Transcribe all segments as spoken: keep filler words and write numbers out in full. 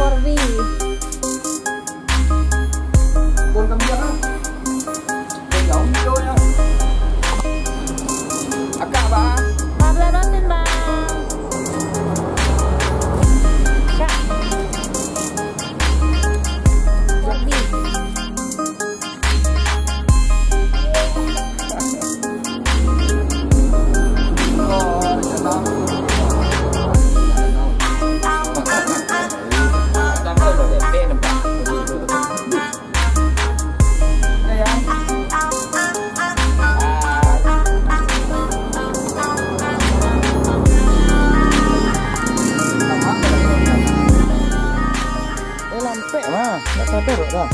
Korbi. Bon kami ah. Bon jauh ni jauh ya. Akak, Bang. Empat belas batin, Bang. Kak. Korbi. Eh, lampek mah, tak sadar dah.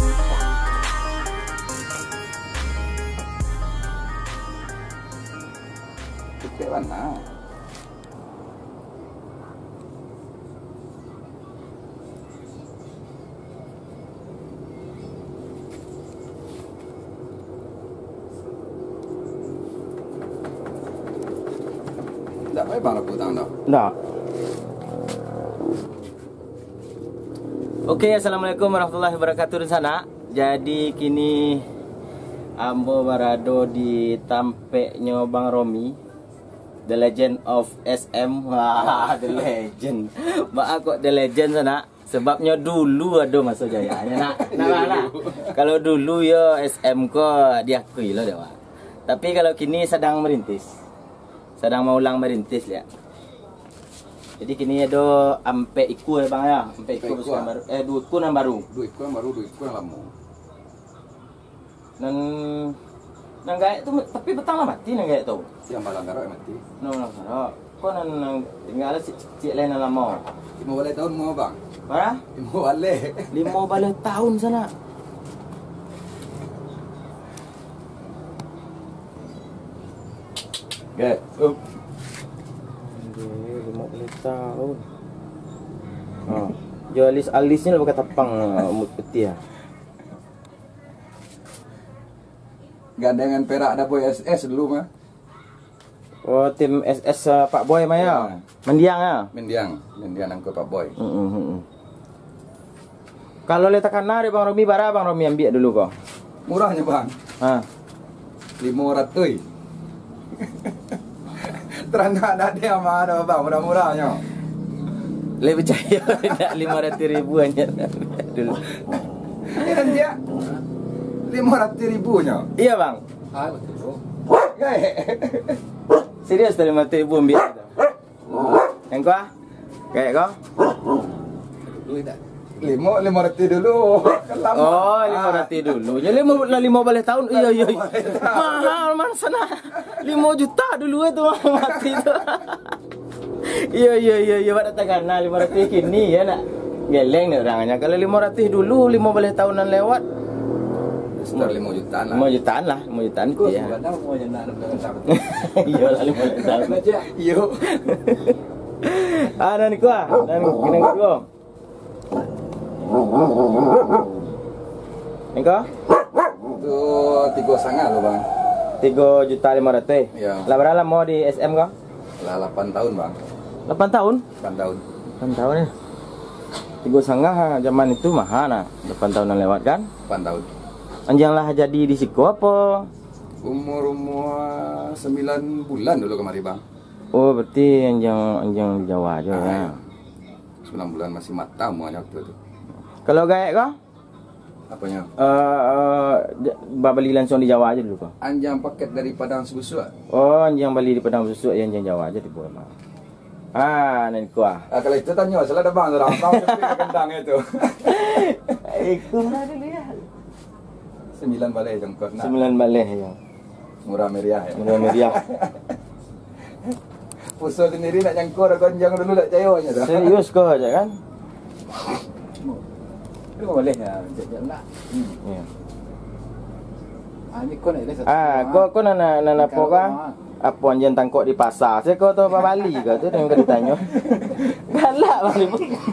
Kecek bana. Ndak payah bang rapuik tangan tu. Ndak. Oke, assalamualaikum warahmatullahi wabarakatuh, dunsanak. Jadi, kini ambo barado di tampeknyo Bang Romi, The Legend of S M. Wah, The Legend. Baa kok The Legend, sanak? Sebabnyo dulu ado maso jayanyo, nak. Nah, nah, nah. Kalau dulu yo S M ko diakui lo dek awak. Tapi kalau kini sadang merintis. Sadang maulang merintis, liak. Jadi kini ado ampek ikua, Bang, ya. Ampek ikua. Ampek ikua. Pasukan baru. Eh, duo ikua nan baru. Duo ikua nan baru, duo ikua nan lamo. Nan, nan gaek tu, tapi patang lah mati nan gaek tu. Yang malang garok yang mati. Nan malang garok. Ko nan, nan tingga lah cik-cik lai nan lamo. Limo baleh taun umua, Bang. Bara? Limo baleh. Limo baleh taun, sanak. Gaek. Up. Anjir, limo baleh taun. Ha. Jo alis-alisnyo lah bakatapang, ha, rambut putiah, ha. Gandengan perak dapoi S S dulu mah. Oh, tim S S, ah, Pak Boy mah, ya? Ya. Mendiang, ya? Mendiang, Mendiang nangko Pak Boy. Mm-mm, mm-mm. Kalau lai takana dek Bang Romi, bara Bang Romi ambiak dulu ko? Murahnyo, Bang. Ha. Limo ratuih. Taranak dak ado yang mahal doh, Bang, murah-murahnyo. Lai picayo indak limo ratuih ribu anyo dulu. Iyo, anjak. Limo ratuih ribu nyo. Iyo, Bang. Ah, batua. Gaek. Serius tu, limo ratuih ribu ambiak tu. Nan ko, ah? Gaek ko? Dulu indak. Limo, limo ratuih dulu. Kan lamo. Oh, limo ratuih dulu. Nyo limo, lah limo baleh taun. Iyo, iyo, iyo. Limo baleh taun. Mahal, mano sanak. Limo juta dulu tu mati tu. Iyo, iyo, iyo, iyo, bak datang kana limo ratuih kini, yo nak. Geleng ni urang nyo. Kalau limo ratuih dulu, limo baleh taun nan lewat. Sekitar limo jutaan lah. Limo jutaan lah, limo jutaan. Kos, iyo. Iyo lah, limo jutaan. Iyo. Ah, nan ko, ah. Nan, nan ko. Nan ko? Tu tigo sangah tu, Bang. Tigo juta limo ratuih. Iyo. Lah bara lamo di S M ko? Lah lapan taun, Bang. Lapan taun? Lapan taun. Lapan taun, yo. Tigo sangah, ah, zaman itu maha, nah. Lapan taun nan lewat, kan? Lapan taun. Anjiang lah jadi di siko apo? Umur-umur sambilan bulan dulu kamari, Bang. Oh, berarti anjiang, anjiang di Jawa ajo, ah, yo. Iyo. Sambilan bulan masih mata umuanyo waktu tu. Kalau gaek ko? Aponyo? Eh, eh, ja-, babali lansuang di Jawa ajo dulu ko? Anjiang paket dari Padang Sabusuak. Oh, anjiang bali di Padang Sabusuak, yo, anjiang Jawa ajo tibo mah. Ah, nan ko, ah. Ah, kalau itu tanyo, salah dah, Bang, surang. Bang, tapi gendang itu. Itu murah dulu, yo. Sambilan baleh jongkok, nah. Sambilan baleh, yo. Murah meriah, yo. Murah meriah. Puso sandiri nak nyangko, dah gonjang dulu, dak cayo nyo tu. Serius ko ajo, kan? Limo baleh, yo, jam-jam nak. Hmm. Iyo. Ah, ni ko nak, ah, ko, ko nan, nan, nan apo ko? Apo anjiang tangkok di pasa? Siko tu babali ko tu, nan ka ditanyo. Galak, Bang.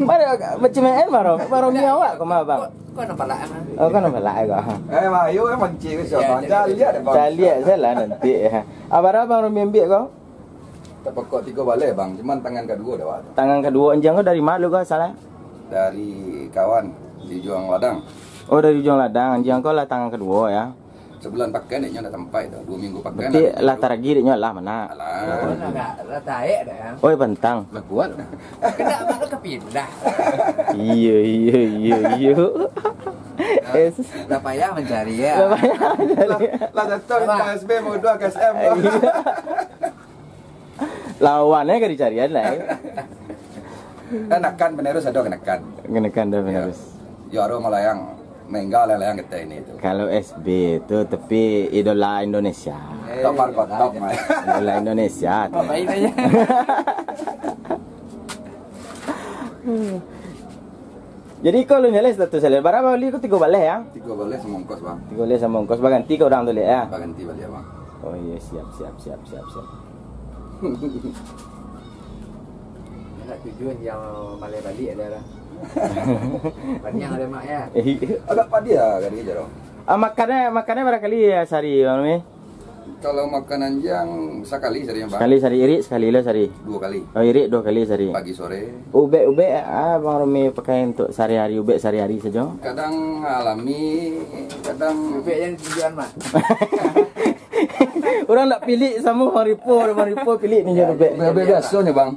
Mano, macam mana, Bang Rom-, Bang Romi awak ko mah, Bang? Ko nan palak, ah. Oh, ko nan palak ko. Eh, Bang, ayo, eh, mancing ke siapa? Iyo, cari lihat deh, Bang. Cari lihat sajolah nanti, yo. Ah, bara Bang Romi ambiak ko? Tapokok tigo baleh, Bang. Cuman tangan kaduo dah, Bang. Tangan kaduo, anjiang ko dari ma dulu ko asalnyo? Dari kawan di Juang Ladang. Oh, dari Juang Ladang. Anjiang ko lah tangan kaduo, ya. Sabulan pakai dek nyo lah sampai tu. Duo minggu pakai. Berarti lah taragi dek nyo lah, mana? Alah. Lah, lah, lah taek dah, ya. Oi, pantang. Lah kuat. Kena abang tu kepindah. Iyo, iyo, iyo, iyo. Lah, lah payah mancari, ya. Lah payah mancari. Lah, lah jatuah minta S B, mau dua K S M. Iyo. Lawan e ka dicarian lah, e. Kan akan penerus ado kenakan. Kenakan ado penerus. Yo, aro malayang, mengga layang-layang kita ini tu. Kalau S B tu, tapi idola Indonesia. Top Marco, top, man. Idola Indonesia tu. Apa itu ya? Jadi, ko lu nyalai status, nyalai bara bali ko? Tigo baleh, ya? Tigo baleh samo ongkos, Bang. Tigo baleh samo ongkos, baganti ka urang tu, Lek, ya? Baganti baliak, Bang. Oh, iyo, siap, siap, siap, siap, siap. Nak tujuan yang malai baliak ado lah. Paniang ado, Mak, ya? Agak padia kali je, Bang. Ah, makannya, makannya bara kali, ya, sahari, Bang Rumi? Kalau makan anjiang, sakali sahari, Bang. Sakali sahari, irik sakali lah sahari. Duo kali. Oh, irik duo kali sahari. Pagi, sore. Ubek-ubek, ah, Bang Rumi pakai untuk sahari-hari, ubek sahari-hari sajo? Kadang alami, kadang ubek yang tujuan, Bang. Urang ndak pilik samo Bang Ripo, Bang Ripo pilik ni je ubek. Ubek-ubek biasonyo, Bang.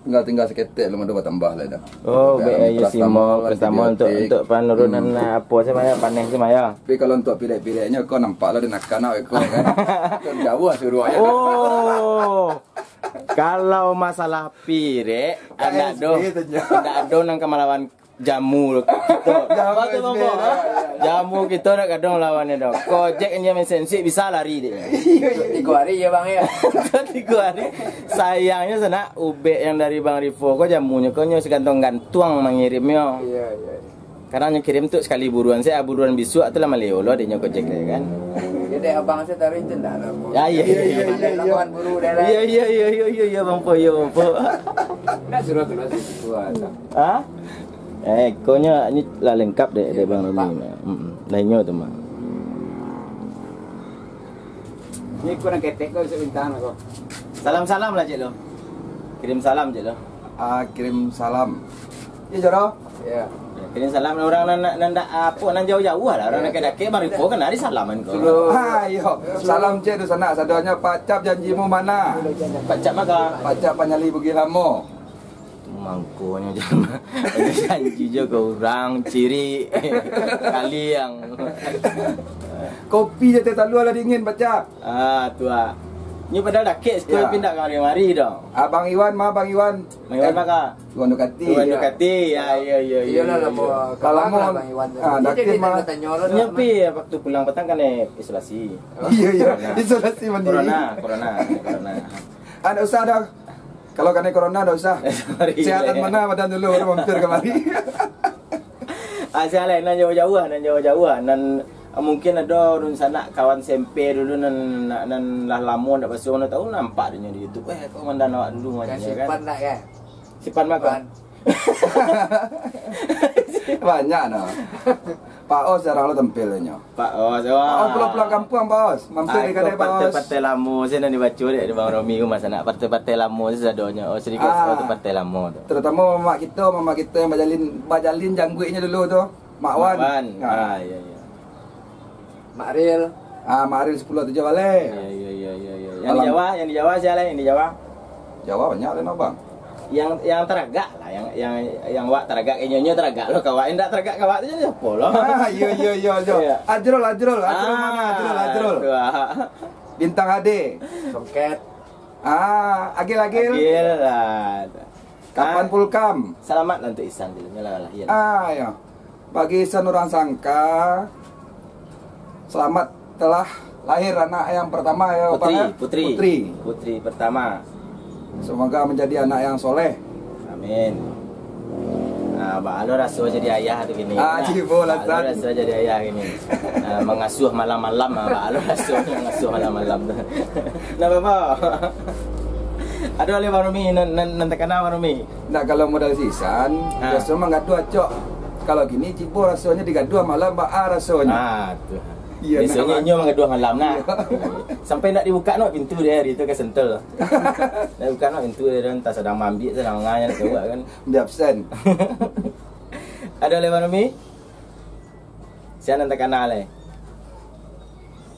Tinggal, tinggal saketek, alun ado batambah lai doh. Oh, ubek, ubek, iyo, parasetamol, simol, parasetamol untuk, antibiotik. Untuk panurunan, hmm, apo sih, Maya? Paneh sih, Maya. Tapi kalau untuk pirek-pireknyo, ko nampak lah di nakanak, ko kan. Kan jauah suruahnyo. Oh. Kalau masalah pirek, K S B ndak ado, tu nyo. Ndak ado nan ka malawan jamu kito. Jamu Bang, S B Bang. Jamu kito ndak gadang lawannyo doh. Kojek inyo main sensi, bisa lari dek. Tigo hari ya, Bang, ya? Tigo hari. Sayangnyo sanak, ubek yang dari Bang Rifo ko, jamunyo ko nyo sagantuang-gantuang mangirimnyo. Iya, iya. Kadang nyo kirim tu sakali buruan, se buruan bisuak tu lah maleo lo adinyo Gojek deh kan. Jadi abang se taruh itu ndak ada. Ya, iya, iya, iya, iya, iya. Lawan buru dah lah. Iya, iya, iya, iya, iya, iya, Bang Po, iya, Bang Po. Nak suruh keluar situ, ah. Ha? Eh, konyo ni lah lengkap dek, dek Bang Romi. Lengkap. Mm-mm. Lainnya tu mah. Ni kurang ketek kau, bisa bintang lah kau. Salam-salam lah, Cik, lo. Kirim salam, Cik, lo. Ah, kirim salam. Ya, Jaro. Ya. Ya, kirim salam lah urang nan, nan, nan dak apo, nan jauah-jauah lah. Urang, ya, dakek-dakek, Bang Ripo kan hari salaman ko. Sudah. Ah, iyo. Salam, Cik, tu sanak sadonyo. Pacap janjimu mana? Pacap maka. Pacap panyali Bugih Lamo. Tu mangkonyo jan. Janji jo ka urang, ciri. Kaliang. Kopi jo teh talua lah dingin, Pacap. Ah, tu ah. Nyo padahal dakek siko, ya, pindah kamari-mari doh. Ah, Bang Iwan mah, Bang Iwan. Bang Iwan mah ka? Tuan Dukati. Tuan Dukati. Ya, ya, ya, ya. Iyolah, lamo. Kalau lamo, Bang Iwan tu. Ah, dakek mah. Nyo pi waktu pulang patang kan, eh, isolasi. Iya, iya. Corona. Isolasi mandiri. Corona, corona, corona. Ah, ndak usah doh. Kalau kanai corona, ndak usah. Sorry. Sehatan mana badan dulu, baru mampir kamari. Ah, sia lai, nan jauah-jauah, nan jauah-jauah, nan, ah, mungkin ado dunsanak kawan S M P dulu nan, nan, nan lah lamo ndak basuo, mana tahu nampak dinyo di YouTube. Eh, komandan awak dulu, kan? Sipan nak, kan? Sipan mah, Pan. Banyak, nah. Pak Os jarang lo tampil inyo. Pak Os, wah. Pak Os pulang-pulang kampuang, Pak Os. Mampir di kadai, Pak Os. Partai-partai lamo se nan dibaco dek, dek Bang Romi ko masa nak. Partai-partai lamo se sadonyo. Oh, Sri Gas, oh, tu partai lamo tu. Terutamo mamak kito, mamak kito yang bajalin, bajalin jangguiknyo dulu tu. Mak Wan. Mak Wan. Ah, iya, iya. Mak Ril. Ah, Mak Ril sapuluah tujuah baleh. Iya, iya, iya, iya, iya. Yang di Jawa, yang di Jawa sia lai, yang di Jawa? Jawa banyak lai, Bang. Yang, yang taragak lah, yang, yang, yang wak taragak, inyo-inyo taragak lo, kawak indak taragak, kawak tu jadi apo lo? Ah, iya, iya, iya, iya. Iya. Ajrul, Ajrul, Ajrul mana? Ajrul, Ajrul. Tu, ah. Bintang Ade. Songket. Ah, Agil, Agil. Agil lah. Kapan Pulkam? Selamat lah untuk Isan dulu, lah, lah, iya. Ah, iya. Bagi Isan urang Sangka, selamat telah lahir anak yang pertama, ya, Putri, Bang, ya? Putri. Putri. Putri pertama. Semoga menjadi anak yang soleh. Amin. Ah, baa lo raso jadi ayah tu kini. Ah, cibo lah, Baa lo raso jadi ayah kini. Ah, mangasuah malam-malam, ah, baa lo raso mangasuah malam-malam tu. Nah, Bapak. Ado lai Bang Rumi, nan, nan, nan takana Bang Rumi. Nah, kalau modal si Isan, biaso mah gaduah acok. Kalau kini cibo rasonyo digaduah malah baa rasonyo. Ah, tu. Iya, biasonyo nah, inyo manggaduah malam, nah. Iya. Sampai ndak dibuka no pintu dek hari tu ka sentol. Ndak dibuka no pintu dek hari, antah sadang maambiak, sadang mangayah, ndak tahu kan. Dia absen. Ado lai, Bang Romi? Sia nan takana lai?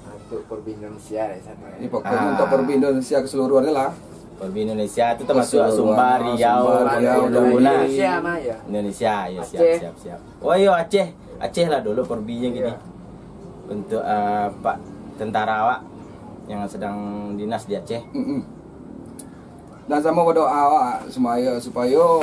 Untuk Porbi Indonesia di sana. Ini pokoknya Ah. untuk Porbi Indonesia keseluruhan lah. Porbi Indonesia tu termasuk Keseluruhan, Sumbar, Riau, Sumbar, Riau, Bengkulu, Bengkulu. Nah. Indonesia mah, ya. Indonesia, ya, siap, Aceh. siap, siap. Oh, iyo, Aceh. Aceh lah dulu Porbi yang gini. Iya. Untuk, eh, Pak tentara awak yang sedang dinas di Aceh. Mm-mm. Dan samo badoa awak, sumayo, supayo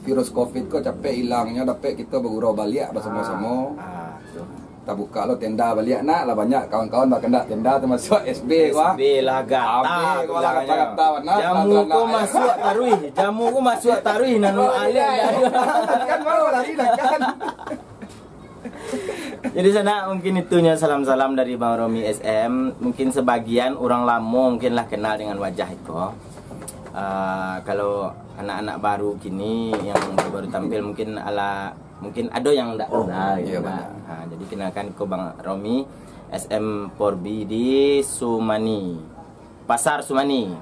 virus covid ko capek ilangnyo, dapek kito bagurau baliak basamo-samo. Ah, ah, tu. Tabuka lo tenda baliak nak, lah banyak kawan-kawan bakendak tenda, termasuk S B ko, ah. S B lah, gata Habis tu ko lah, lah, gata-gata bana, Jamu terang-terang ko nak. Masuak taruih, jamu ko masuak taruih, nanu Oh, alih iya. dah. Kan baru lari dah kan. Jadi, sanak, mungkin itunyo salam-salam dari Bang Romi S M. Mungkin sebagian urang lamo mungkin lah kenal dengan wajah iko. Ah, kalau anak-anak baru kini yang baru tampil, mungkin ala, mungkin ado yang ndak Oh, kenal gitu iya, kan. benar. Ha, jadi, kenalkan, iko Bang Romi S M Porbi di Sumani. Pasar Sumani.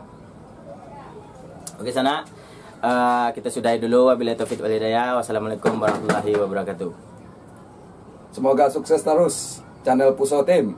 Oke, sanak. Ah, kita sudahi dulu. Wabillahi taufiq wal hidayah. Wassalamualaikum warahmatullahi wabarakatuh. Semoga sukses terus channel Puso Team.